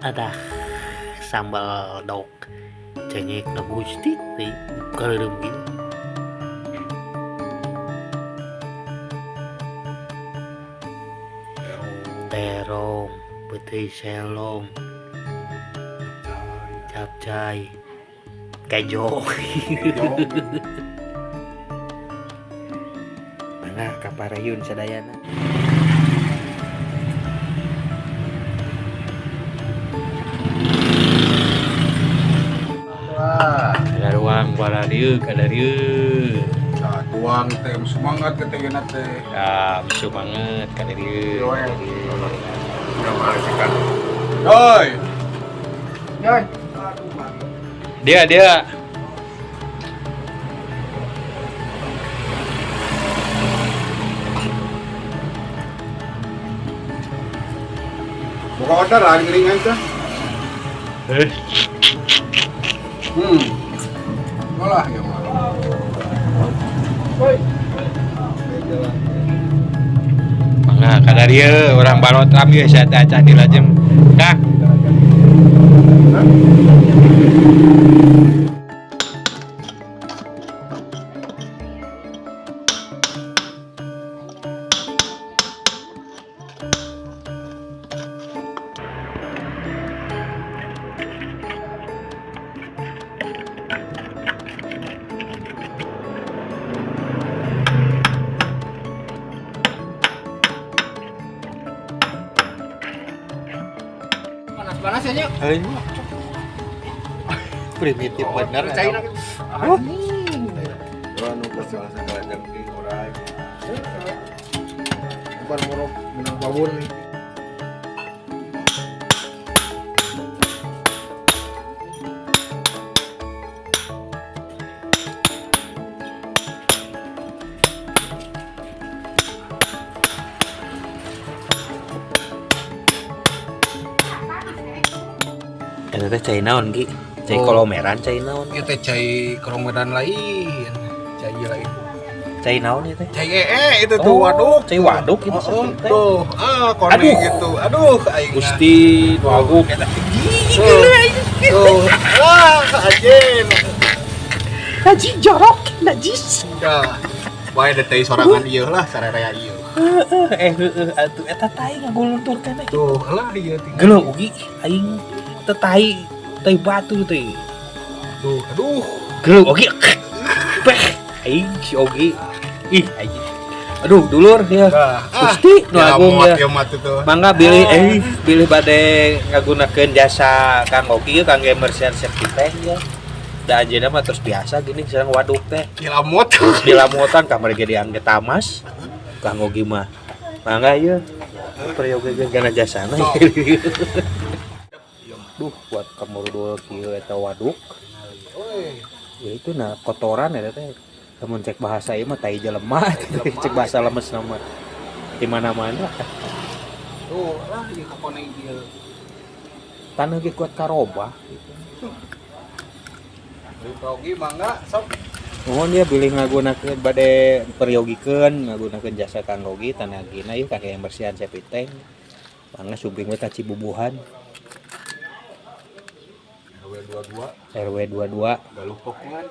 Ada sambal dok cengek na Gusti teh kaleureum gitu. Terong, putih selong, capcay, kejo. Mangga kaparayun sadayana. Wah, Ada ruang bala dieu kada dieu. nah, tuang teh semangat ketegena teh. Ah, semangat kada dieu. Udah kan. Oi. Oi. Dia dia. Buka order lah ringan teh. Eh, Olah ya mah. Mangga kada dieu urang balotram ieu sia teh acan dilajeng. Kang, Panas-panas ya, Nyok. Primitif bener. Percaya Anu salah segala jam di orai. Bukan morok minum babon nih. Eta teh cai naon, Ki? Cai Oh. kolomeran cai naon? Ieu teh cai kolomeran lain. Cai lain. Cai naon ieu teh? Cai ee itu tuh Oh, waduk. Cai waduk itu Oh, teh. tuh. Ah, koneng Aduh. gitu. Aduh, aing. Gusti nu agung eta. Tuh. Tuh. Ah, anjing. Najis jorok, najis. Ya. Bae da teh sorangan ieu lah, sararea ieu. Heeh, eh heeh atuh eta tai ngagulunturkeun teh. Tuh, lah ieu tinggal. Geuleuh ugi aing teh tai tai batu teh. Tuh, aduh. Geuleuh ogi. Peh, aing si Ogi. Ih, aing. Aduh, dulur ya. Nah, Gusti nu agung ya. Ya mati tuh. Mangga bilih bilih bade ngagunakeun jasa Kang Ogi kangge mersian septic tank ya. Da anjeunna mah terus biasa gini sareng waduk teh. Dilamot. Dilamotan kamari ge diangge tamas. Kang Ogi mah. Mangga ieu. Peryoga gana jasana. Duh, buat kamurudul kieu eta waduk. Ya itu nah kotoran ya teh. Lamun cek bahasa ieu mah tai jelema, cek bahasa lemes nama. Di mana-mana. Tuh, lah ieu ka koneng ieu. Taneuh ge kuat karobah gitu. Ogi mangga sok. Mohon ya bilih ngagunakeun bade peryogikeun ngagunakeun jasa Kang Ogi tanagina ieu kangge yang bersihan septic tank. Mangga sumping we ka Cibubuhan RW 22 RW 22 Galuh Pokongan.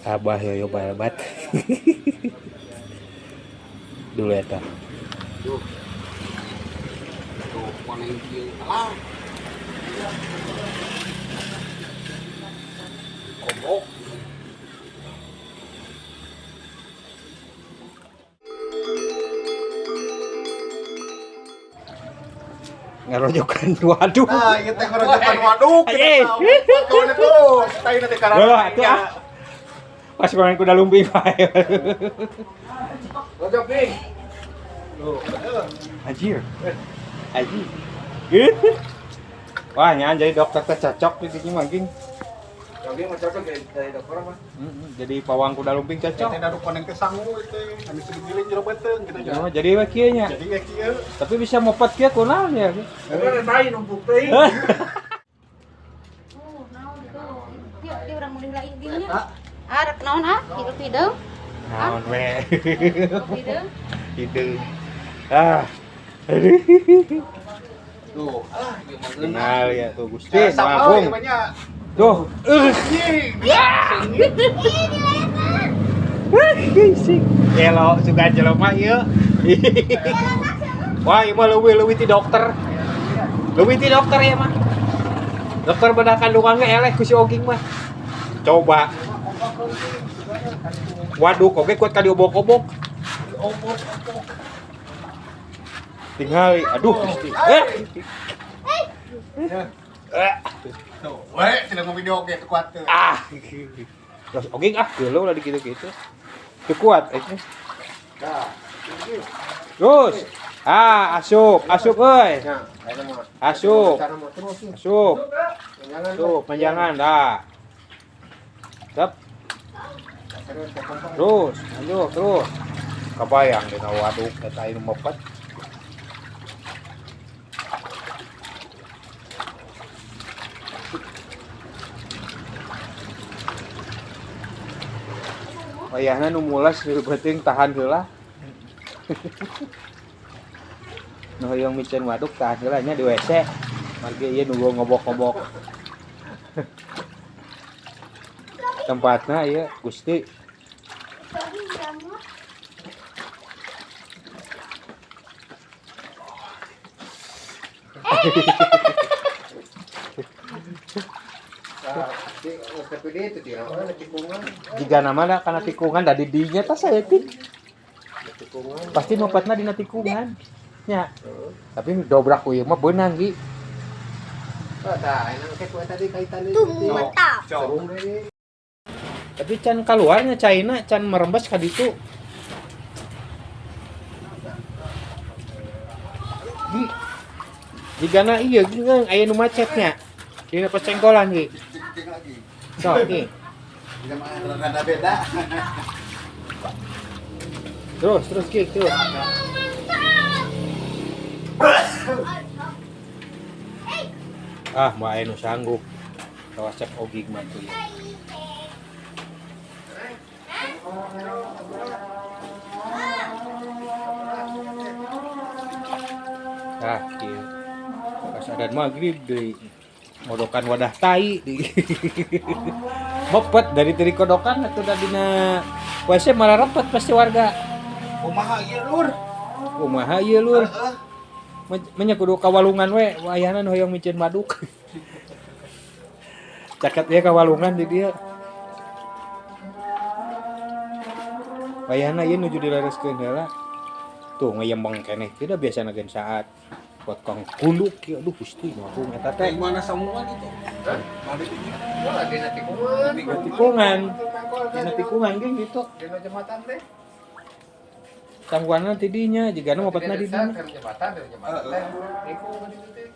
Abah Yoyo Balbat. Dulu eta. Tuh. Tuh koneng ieu. Alah. Kobok. Ngarojokan waduk. Nah, ieu teh ngarojokan waduk. Eh. Kawan terus, tai teh karana. Loh, atuh ah. Pas koneng kuda lumping wae. Rojok nih. Tuh. Anjir. Anjir. Wah, nyan jadi dokter teh cocok di sini mah, Ging. Ogi mah cocok jadi dokter mah. Jadi pawang kuda lumping cocok. Teh daduk koneng teh sangu teh, anu digiling jero beuteung gitu Ya, jadi we kieu nya. Jadi we kieu. Tapi bisa mopet kieu kunaon ya? Eta tai numpuk teh. Oh, naon tuh. Yuk, di urang meuli lain gini nya. Ah, rek naon ah? Hidup hideung. Naon we. Hidup hideung. Hideung. Ah. Tuh, ah, ieu mah ngeunah. Kenal ya tuh Gusti, Resep euy Agung. banyak. Tuh, Elo suka jelema ieu. Wah, ieu mah leuwih-leuwih ti dokter. Leuwih ti dokter ya mah. Dokter bedah kandungan ge eleh ku si Oging mah. Coba. Waduh, oge kuat ka diobok-obok. Tinggal, aduh Gusti. Eh. Eh. Tuh, we tidak mau video oge teu kuat teu. Ah. Terus Oging ah, geuleuh lah dikitu-kitu. Teu kuat eh. Terus. Ah, asup, asup euy. Asup. Asup. Tuh, panjangan dah. Tep. Terus, lanjut terus. Kebayang dina waduk eta anu mepet. Wayahna nu mulas beuteung tahan heula. Nu hoyong miceun waduk tahan heula nya di WC. Margi ieu nu ngobok-ngobok. Tempatna ieu Gusti. Jika nama lah karena tikungan dari dinya tas saya tik. Pasti mepetna dina tikungan. Nya. Tapi dobrak ku ieu mah beunang gi. Tuh mantap. Tapi can keluarnya China can merembes ka ditu. Gi. Jigana ieu gi ngeung aya nu macetnya. Dina pecengkolan gi. Cek lagi. Sok gi. Tidak mah rada beda. Terus terus gi terus. Ah, mau aya nu sanggup. Kawas cek ogig mah tuh. Ah, kieu. Pas adan maghrib deui. Ngodokan wadah tai di. Mepet dari tiri kodokan atuh da dina WC malah repet pasti warga. Kumaha ieu lur? Kumaha ieu lur? Heeh. Menya kudu ka walungan we, wayahna nu hoyong miceun waduk. Caket ieu ka walungan di dieu. Wayahna ieu nuju dilereskeun heula. Tuh ngeyembeng keneh kieu da biasana gen saat potong kunduk kieu aduh Gusti nu eta teh. Teh mana semua gitu. Mana itu? Wah, dina tikungan. Dina tikungan. Dina tikungan ge gitu. Dina jembatan teh. Tangguhanna ti dinya jigana mopetna di dinya. Jembatan, dina jembatan teh. Tikung di ditu teh.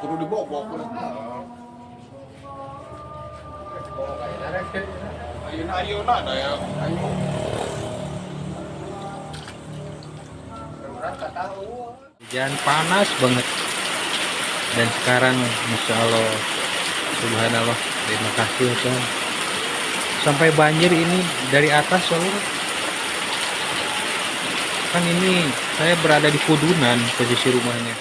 Kudu dibobok kudu. Ayeuna ayeuna da ya. Ayo. Hujan panas banget. Dan sekarang Masya Allah, Subhanallah, terima kasih ya Tuhan. Sampai banjir ini dari atas seluruh. Kan ini saya berada di Kudunan posisi rumahnya.